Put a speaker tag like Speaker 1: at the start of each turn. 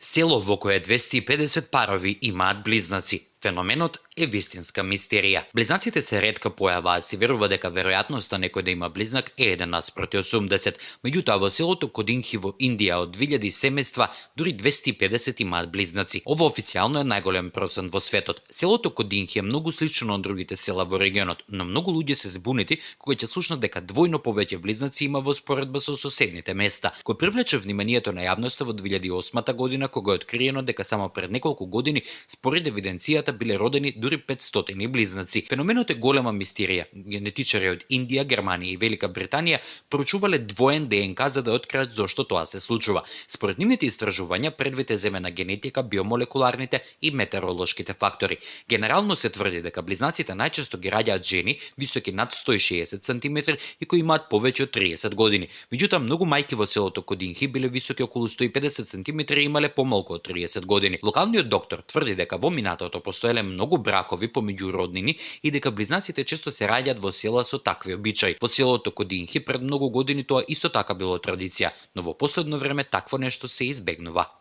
Speaker 1: Село во кое 250 парови имаат близнаци. Феноменот е вистинска мистерија. Близнаците се ретка појава, а се верува дека веројатноста некој да има близнак е 1:80. Меѓутоа во селото Кодинхи во Индија од 2000 семејства дури 250 имаат близнаци. Ова официјално е најголем процент во светот. Селото Кодинхи е многу слично од другите села во регионот, но многу луѓе се збунети кога ќе слушнат дека двојно повеќе близнаци има во споредба со соседните места. Кој привлече вниманието на јавноста во 2008 година, кога е откриено дека само пред неколку години според евиденцијата биле родени дури 500 близнаци. Феноменот е голема мистерија. Генетичари од Индија, Германија и Велика Британија проучувале двоен ДНК за да откријат зошто тоа се случува. Според нивните истражувања, предвид е земена генетика, биомолекуларните и метеоролошките фактори. Генерално се тврди дека близнаците најчесто ги раѓаат жени високи над 160 см и кои имаат повеќе од 30 години. Меѓутоа, многу мајки во селото Кодинхи биле високи околу 150 см и имале помалку од 30 години. Локалниот доктор тврди дека во минатото постоеле многу бракови помеѓу роднини и дека близнаците често се раѓаат во села со такви обичаи. Во селото Кодинхи пред многу години тоа исто така било традиција, но во последно време такво нешто се избегнува.